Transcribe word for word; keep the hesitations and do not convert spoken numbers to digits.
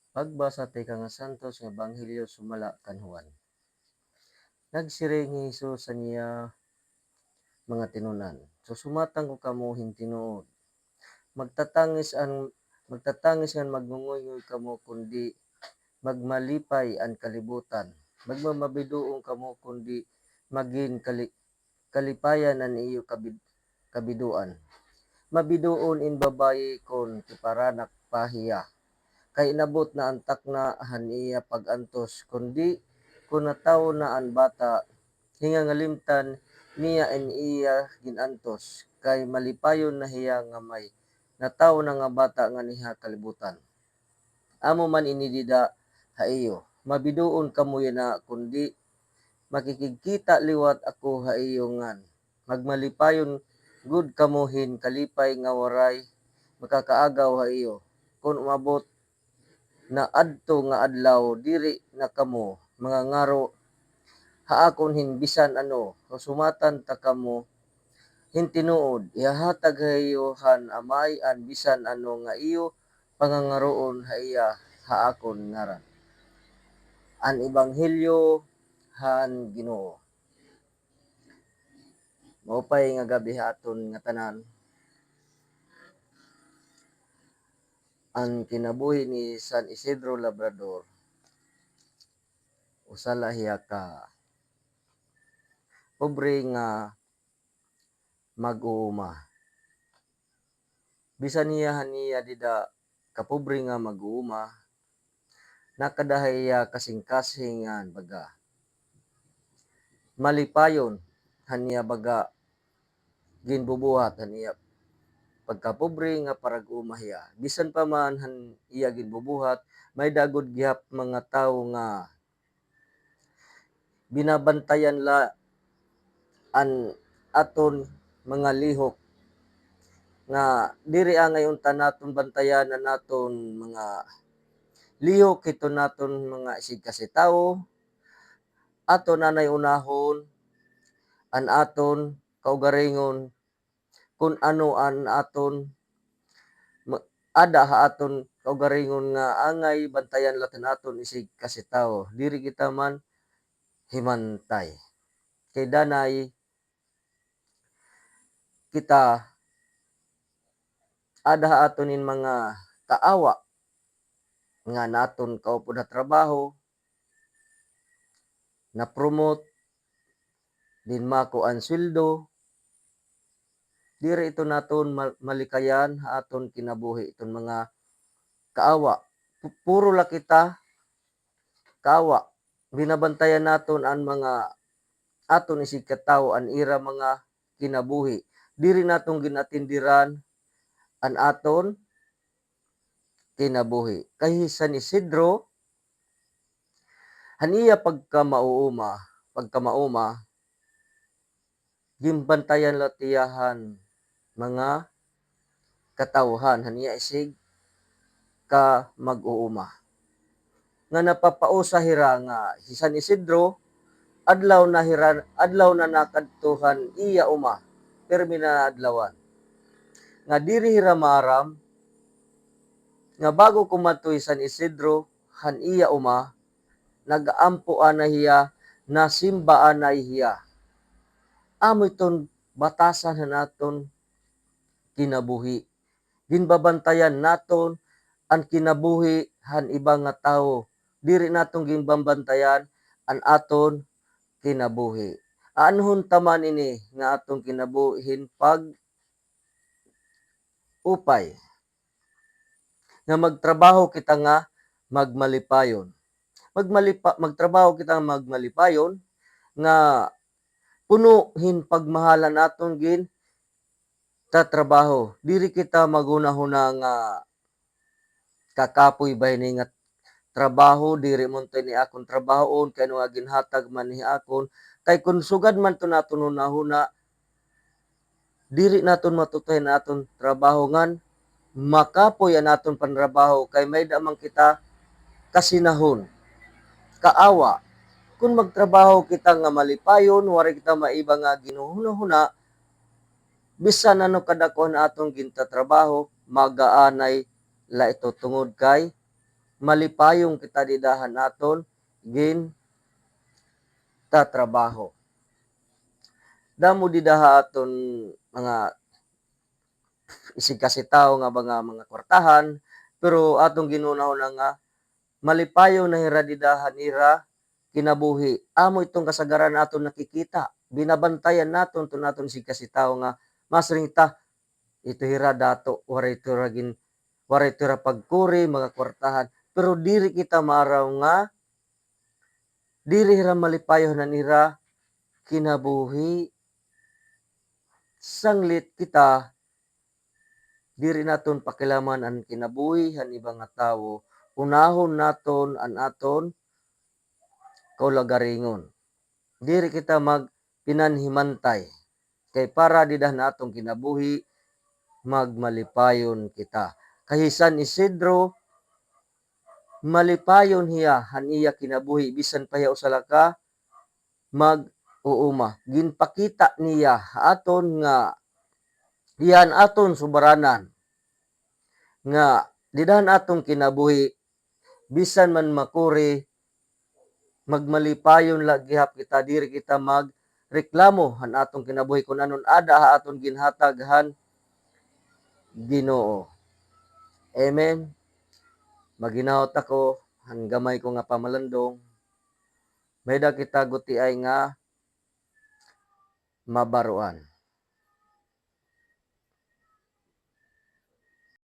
Pagbasa tikang ha Santos nga Ebanghelyo sumala kan Juan. Nagsiring hi Jesus han iya mga tinun-an, "Susumatan ko kamo hin tinuod, magtatangis an, magtatangis ngan magngungoyngoy kamo, kundi magmalipay an kalibutan. Magmamabidoon kamo, kundi magin kali-, kalipayan an iyo kabid-, kabidoan. Mabidoon in babayi kon iparanak pa hiya, kay inabot na an takna han iya pag-antos, kundi kon natawo na an bata, hingangalimtan niya in iya gin-antos, kay malipayon na hiya nga may natawo na nga bata nganhi ha kalibutan. Amo man ini dida ha iyo, mabidoon kamo yana, kundi makikigkita liwat ako ha iyo ngan magmalipayon gud kamo hin kalipay nga waray makakaagaw ha iyo. Kon umabot na adto nga adlaw, diri na kamo mangangaro ha akon hin bisan ano. Susumatan ta kamo hin tinuod, ihahatag ha iyo han Amay an bisan ano nga iyo pangangaroon ha iya ha akon ngaran." An Ebanghelyo han Ginoo. Maupay nga gab-i ha aton ngatanan. An kinabuhi ni San Isidro Labrador, usa la hiya ka pobre nga mag-uuma. Bisan hiya han iya dida kapobre nga mag-uuma, nakada ha iya kasingkasing ngan baga malipayon han iya baga ginbubuhat han iya pagkapobre nga parag-uuma hiya. Bisan pa man han iya ginbubuhat, may-ada gud gihap mga tawo nga binabantayan la an aton mga lihok, nga diri angay unta naton bantayan an aton mga lihok hiton aton mga isigkasitawo. Aton anay unahon an aton kaugaringon, kun ano an aton ma-, ada ha aton kaugaringon nga angay bantayan la han aton isigkasitawo. Diri kita man himantay. Kay danay kita ada ha aton in mga kaawa nga an aton kaupod ha trabaho, na-promote, dinmako an sweldo. Diri ito naton mal-, malikayan ha aton kinabuhi, iton mga kaawa. Pu-, puro la kita kaawa. Binabantayan naton an mga aton isigkatawo, an ira mga kinabuhi. Diri naton gin-atindiran an aton kinabuhi. Kay hi San Isidro, han iya pagkamauuma, pagkamauuma, ginbantayan la hiya han mga katawhan han iya isig ka mag-uuma. Nga napapausa hira nga hi San Isidro, adlaw na hira, adlaw na nakadto han iya uma, pirmi na adlawan. Nga diri hira maaram nga bago kumadto hi San Isidro han iya uma, nag-aampo anay hiya, nasimba anay hiya. Amo iton batasan han aton kinabuhi. Ginbabantayan naton an kinabuhi han iba nga tawo. Diri naton ginbabantayan an aton kinabuhi. Aanhon ta man ini nga aton kinabuhi hin pag-upay. Nga magtrabaho kita nga magmalipayon. Magmalipa-, magtrabaho kita nga magmalipayon, nga puno hin pagmahal an aton gintatrabaho. Diri kita maghunahuna nga kakapoy ba ini nga trabaho, diri man to ini akon trabahoon, kay ano nga ginhatag man ni akon. Kay kon sugad man to naton hunahuna, diri naton matutuhay an aton trabaho ngan makapoy an aton panrabaho, kay may-ada man kita kasinahon, kaawa. Kon magtrabaho kita nga malipayon, waray kita maiba nga ginhuhunahuna, bisan ano kadako an aton gintatrabaho, mag-aanay la ito tungod kay malipayon kita dida han aton gintatrabaho. Damo dida ha aton mga isigkasitaw nga mga, mga kwartahan, pero aton ginhunahuna nga malipayon na hira dida han ira kinabuhi. Amo iton kasagaran aton nakikita. Binabantayan naton iton aton isigkasitaw nga masiring ta, ito hira dato, waray ito hira gin-, waray ito hira pagkuri, mga kwartahan. Pero diri kita maaraw nga diri hira malipayon han ira kinabuhi. Sanglit kita, diri naton pakialaman an kinabuhi han iba nga tawo. Unahon naton an aton kaulagaringon. Diri kita magpinanhimantay. Kay para dida han aton kinabuhi, magmalipayon kita. Kay hi San Isidro, malipayon hiya han iya kinabuhi, bisan pa hiya usa la ka mag-uuma. Ginpakita niya ha aton nga hiya an aton sugaranan nga dida han aton kinabuhi, bisan man makuri, magmalipayon la gihap kita, diri kita magreklamo han aton kinabuhi kun ano an aada ha aton ginhatag han Ginoo. Amen. Maghinaot ako han gamay ko nga pamalandong. May-ada kita gutiay nga mabaroan.